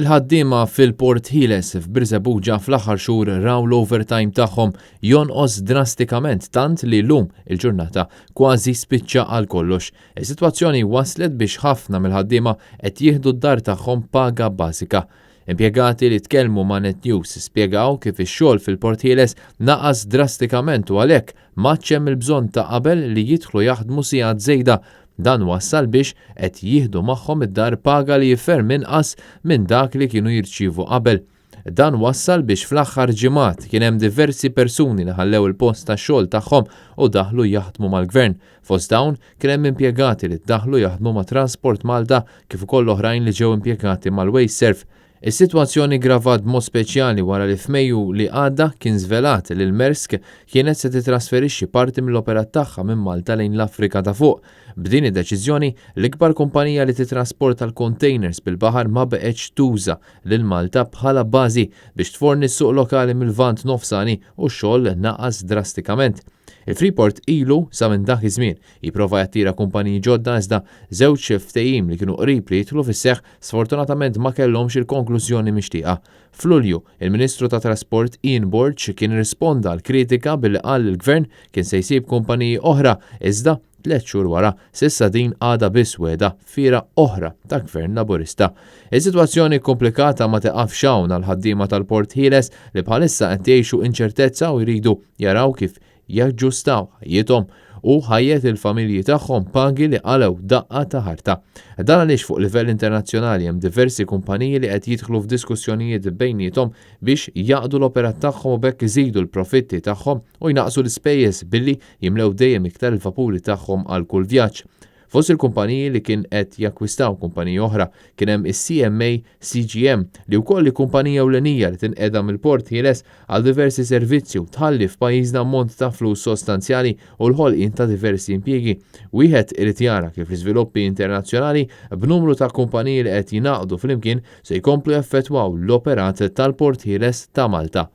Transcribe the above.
Il-ħaddiema fil-Port Ħieles f'Birżebbuġa fl-aħħar xhur raw l-overtime tagħhom jonqos drastikament tant li llum il-ġurnata kważi spiċċa għal kollox. Is-sitwazzjoni wasslet biex ħafna mill-ħaddiema qed jieħdu d-dar tagħhom paga bażika. Impjegati li tkellmu ma' Net News spjegaw kif ix-xogħol fil-Port Ħieles naqas drastikament u għalhekk m'għadx hemm il-bżonn ta' qabel li jidħlu jaħdmu sigħat żejda. Dan wassal biex qed jieħdu magħhom id-dar paga li hi ferm inqas minn dak li kienu jirċievu qabel. Dan wassal biex fl-aħħar ġimgħat kien hemm diversi persuni li ħallew il-post tax-xogħol tagħhom u daħlu jaħdmu mal-Gvern. Fost dawn kien hemm impjegati li ddaħlu jaħdmu ma' Transport Malta kif ukoll oħrajn li ġew impjegati mal-Wasteserv. Is-sitwazzjoni ggravat b'mod speċjali wara li f'Mejju li għadda kien żvelat li l-Maersk kienet se titrasferixxi parti mill-operat tagħha minn Malta lejn l-Afrika ta' Fuq. B'din id-deċiżjoni, l-ikbar kumpanija li titrasporta l-containers bil-baħar ma beqgħetx tuża lil Malta bħala bażi biex tforni s-suq lokali mil-Lvant Nofsani u x-xogħol naqas drastikament. Il-Freeport ilu sa minn dak iż-żmien jipprova jattira kumpaniji ġodda iżda żewġ ftehim li kienu qrib li jidħlu fis-seħħ sfortunatament ma kellhomx il-konklużjoni mixtieqa. F'Lulju, il-Ministru tat-Trasport Ian Borg kien irrisponda għall-kritika billi qal li l-Gvern kien se jsib kumpaniji oħra iżda Tliet xhur wara, s'issa din għadha biss wegħda fiergħa oħra ta' Gvern Laburista. Is-sitwazzjoni kkumplikata ma tiqafx hawn għall-ħaddiema tal-Port Ħieles li bħalissa qed jgħixu inċertezza u jridu jaraw kif jaġġustaw ħajjithom u ħajjet il-familji tagħhom pagi li qalgħu daqqa ta' ħarta. Dan għaliex fuq livell internazzjonali hemm diversi kumpaniji li qed jidħlu f'diskussjonijiet bejniethom biex jgħaqqdu l-operat tagħhom u b'hekk iżidu l-profitti tagħhom u jnaqqsu l-ispejjeż billi jimlew dejjem iktar il-vapuri tagħhom għal kull vjaġġ. Fost il-kumpaniji li kien qed jakkwistaw kumpaniji oħra kien hemm is-CMA CGM li wkoll hi kumpanija ewlenija li tinqeda mill-Port Ħieles għal diversi servizzi u tħalli f'pajjiżna ammont ta' flus sostanzjali u l-ħolqien ta' diversi impjiegi. Wieħed irid jara kif l-iżviluppi internazzjonali b'numru ta' kumpaniji li qed jingħaqdu flimkien se jkomplu jaffettwaw l-operat tal-Port Ħieles ta' Malta.